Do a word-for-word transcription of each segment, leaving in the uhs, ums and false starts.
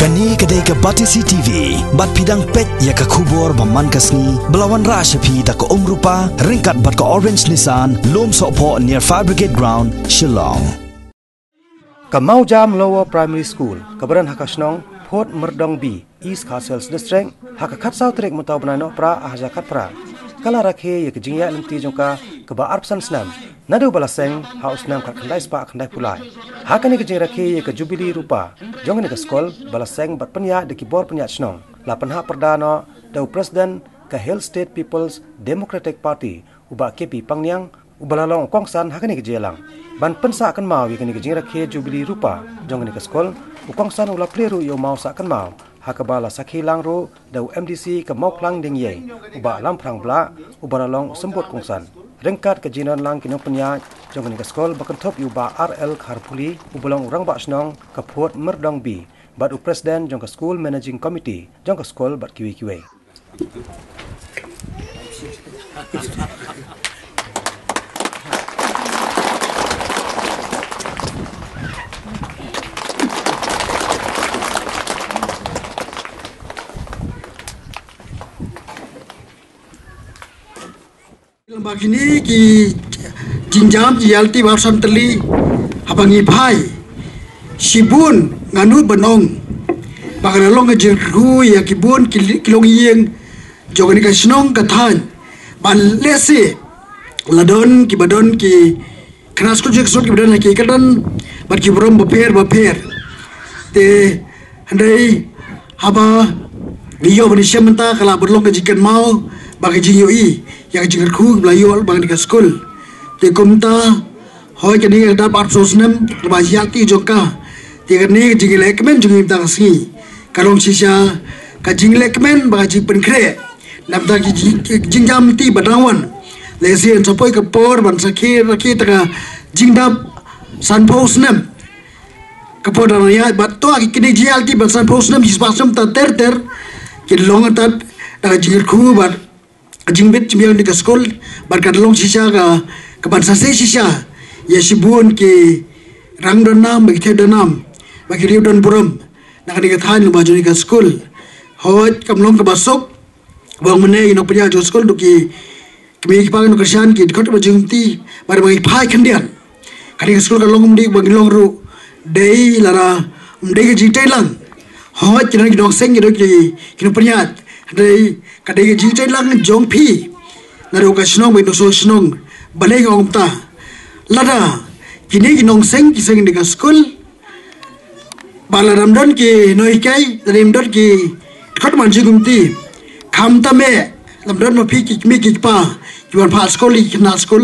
Kane ka dei ka Batesi T V, bad phi dang peit ïa ka khubor ba man ka sngi, ba la wanrah sha phi da ka Umrupa, ryngkat bad ka Orange Nissan, Lumsohphoh near Fire Brigade Ground, Shillong. Ka Mawjam Lower Primary School, kaba don ha ka shnong Phot Myrdong B, East Khasi Hills District, ha ka khatsaw tarik mynta u bnai Nohprah arhajar khatphra, ka la rakhe ïa ka jingïaid lynti jong ka kaba arphew san snem, naduh ba la seng ha u snem khatkhyndai spah khyndaiphew lai. Ha kane ka jingrakhe ïa ka Jubili Rupa jong kane ka skul ba la seng bad pynïaid da ki bor pynïaid shnong, la pynhap pyrda noh da u President ka Hill State People's Democratic Party, u Bah K P Pangniang, uba la long u kongsan ha kane ka jingïalang. Ban pynsah kynmaw ïa kane ka jingrakhe Jubili Rupa jong kane ka skul, u kongsan u la plie ruh ïa u maw sah kynmaw, ha kaba la sakhi lang ruh da u M D C ka Mawphlang Diengïei, u Bah Lamphrang Blah, uba la long u symbud kongsan. Ryngkat ka jingdon lang ki nongpynïaid jong kane ka skul ba kynthup ïa u Bah R L Kharpuli, uba long u rangbah shnong ka Phot Myrdong B, bad u President jong ka School Managing Committee jong ka skul bad kiwei kiwei. Lem bad kine ki jingjam jingïaid lynti ba arphew san tylli, haba ngi phai shibun, nga nud ban ong ba ka la long ka jingkyrkhu ïa ki bun ki, ki longïing jong kane ka shnong ka thaiñ, ba lehse la don kiba don ki khynnah skul jong ka shnong kiba don ha ki kyrdan bad ki burom bapher bapher. Te hynrei haba ngi ïoh ban ïashem mynta, ka lah ban long ka jingkynmaw bad ka jingïohi ïa ka jingkyrkhu ba la ïoh bad kane ka skul. Te kumta, hooid, kane ka dap arphew snem kaba ïaid lynti jong ka. Te kane ka jingïalehkmen jong ngi mynta ka sngi ka long shisha ka jingïalehkmen bad ka jingpynkhreh namar ki jing, ki jingjam lynti ba dang wan. Lehse yn sa poi ka por ban sakhi rakhe ïa ka jingdap sanphew snem. Ka por dang ïaid, bad to ha kine ki jingïaid lynti ba sanphew snem, shispah snem, ta ter ter, ki long tad da ka jingkyrkhu bad ka jingbit jingbiang jong kane ka skul, bad ka long shisha ka, kaban sah shisha ïa shibun ki rang don nam, ki thep don nam, bad ki riew don burom na kane ka thaiñ lyngba jong kane ka skul. Hooid, kam long kaba suk ba ong mynne ki nongpynïaid jong ka skul, naduh ki kmie ki kpa, ki nongkyrshan, ki dkhot kiba jingtih, bad ba ngi phai khyndiat. Kane ka skul ka long kumne ba ngi long ruh, dei lada ym dei ka jingtreilang, hooid, ki don ki nongseng, ki don ki, ki nongpynïaid, dei, ka dei ka jingtreilang jong phi, naduh ka shnong bad ki nongshong shnong. Balei nga ong kumta? Lada kine ki nongseng ki seng ha kane ka skul, ba lada ym don ki nonghikai, lada ym don ki dkhot man jingkyrkhu, khamtam eh lada ym don ma phi ki kmie ki kpa kiban phah skul ïa ki khynnah skul,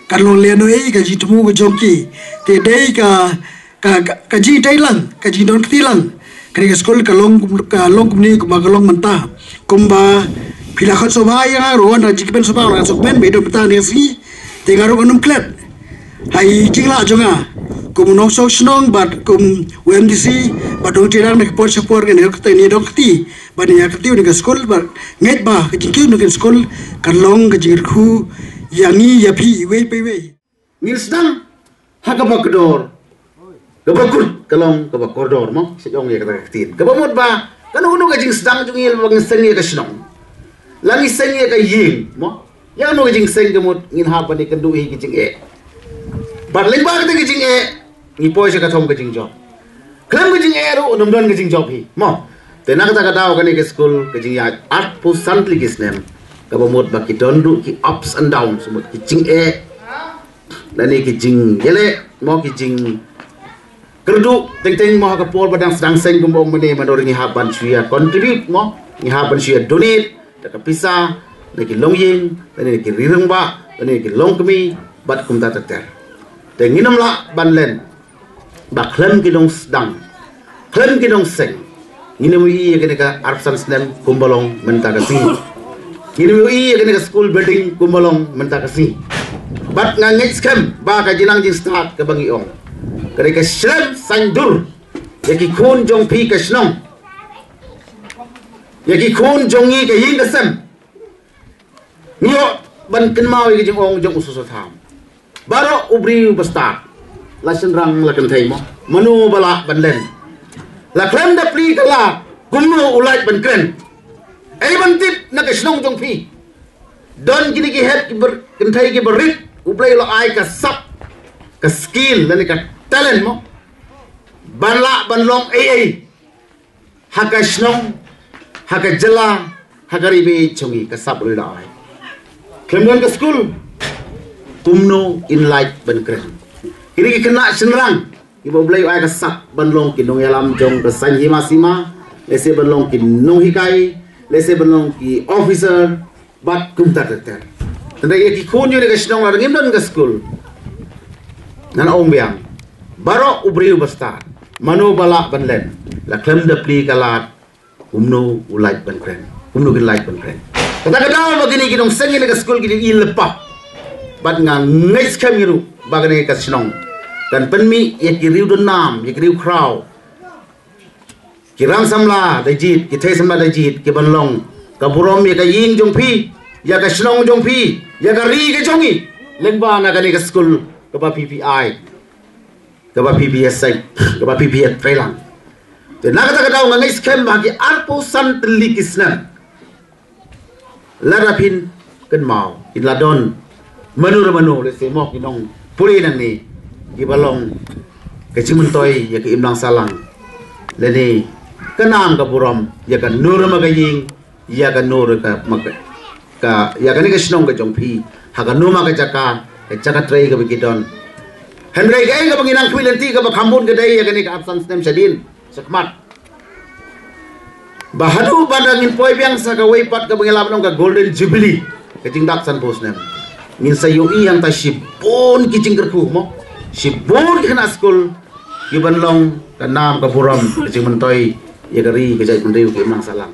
kan long lehnohei ka jingthmu ka jong ki. Te dei ka, ka, ka, ka jingtreilang, ka jingdon kti lang. Kane ka skul ka long, ka long kumne kumba ka long mynta. Kumba phi la khot sngewbha ïa nga ruh, wan da ka jingkmen sngewbha, la sngewkmen ba i don mynta kane ka sngi. Te nga ruh ngan ym klet ha i jinglah jong nga kum u nongshong shnong bad kum u M D C, bad u nongtreilang na ka por sha por, ngan ïa kti, ngan ïa kti bad ngan ïa kti ïa kane ka skul, bad ngeit ba ka jingkiew jong kane ka skul kan long ka jingkyrkhu ïa ngi, ïa phi iwei pa iwei. Ngin sdang ha kaba kordor. Kaba kut ka long kaba kordor, mo, sa ong ïa kata ka ktien. Kaba mut ba kano kano ka jingsdang jong ngi, ba ngin seng ïa ka shnong, la ngi seng ïa ka ïing, mo, ïa kano ka jingseng, ka mut ngin hap ban ïakynduh ïa ka jingeh. Bad lyngba kata ka jingeh ngi poi sha ka thong ka jingjop. Khlem ka jingeh ruh ym don ka jingjop hi, mo. Te na kata ka daw kane ka skul ka jingïaid arphew san tylli ki snem, kaba mut ba ki don ruh ki ups and downs, mut ki jingeh lane ki jingïaleh, mo, ki jingkyrduh teng teng, mo, ha ka por ba dang sdang seng, kumba ong mynne, namar ngi hap ban shu ïa contribute, mo, ngi hap ban shu ïa donate da ka pisa, na ki longïing, lane na ki rangbah, lane na ki longkmie, bad kumta ter ter. Te ngin ym lah ban len ba khlem ki nongsdang, khlem ki nongseng, ngin ym ïohi ïa kane ka arphew san snem kumba long mynta ka sngi. Ngin ym ïohi ïa kane ka school building kumba long mynta ka sngi. Bad nga ngeit skhem ba ka jingnang jingstad kaba ngi ong, ka dei ka shlem saiñdur ïa ki khun jong phi ka shnong, ïa ki khun jong ngi ka ïing ka sem. Ngi ïoh ban kynmaw ïa ka jingong jong u Soso Tham. Baroh u briew ba stad, la shynrang la kynthei, mo, mano ba lah ban len? La khlem da plie ka lad, kumno u lait ban kren? Ei ban tip na ka shnong jong phi. Don kine ki hep ki bar, kynthei ki barit, U Blei u la ai ka sap, ka skill, lane ka talent mo. Ban lah, ban long ei ei. Ha ka shnong, ha ka jylla, ha ka ri baieit jong ngi, ka sap U Blei u la ai. Khlem don ka skul, kumno kin lait ban kren? Kine ki khynnah shynrang, kiba U Blei u ai ka sap ban long ki nongïalam jong ka saiñ hima sima, lehse ban long ki nonghikai, lehse ban long ki officer, bad kumta ter ter. Tang ïa ki khun jong kane ka shnong lada ngim don ka skul, ngan ong biang, baroh u briew ba stad, mano ba lah ban len, la khlem da plie ka lad, kumno u lait ban kren? Kumno kin lait ban kren? Kata ka daw ba kine ki nongseng ïa kane ka skul ki dei i lypa. Bad nga ngeit skhem ïa ruh ba kane ka shnong kan pynmih ïa ki riew donnam, ïa ki riew khraw, ki rang samla da jied, ki thei samla da jied, ki ban long ka burom ïa ka ïing jong phi, ïa ka shnong jong phi, ïa ka ri ka jong ngi, lyngba na kane ka skul kaba phi phi ai, kaba phi phi ïa sei, kaba phi phi ïa trei lang. Te na kata ka daw nga ngeit skhem ba ki arphew san tylli ki snem, lada phin kynmaw, kin la don mano re mano, lehse mo ki nongpule nangne, kiba long ka jingmyntoi ïa ka imlang sahlang, lane ka nam ka burom ïa kano re ma ka ïing, ïa kano re ka ma ka, ka, ïa kane ka shnong ka jong phi, ha kano ma ka jaka, ka jaka trei kaba ki don. Hynrei kaei kaba ngi nang khmih lynti kaba kham bun ka dei ïa kane ka arphew san snem shadien shakhmat, ba haduh ba dang ngin poi biang sa kawei pat kaba ngi lah ban ong ka Golden Jubilee, ka jingdak sanphew snem, ngin sa ïohi hangta shibun ki jingkyrkhu mo, shibun ki khynnah skul, ki ban long ka nam ka burom, ka jingmyntoi ïa ka ri, ka jaitbynriew, ka imlang sahlang.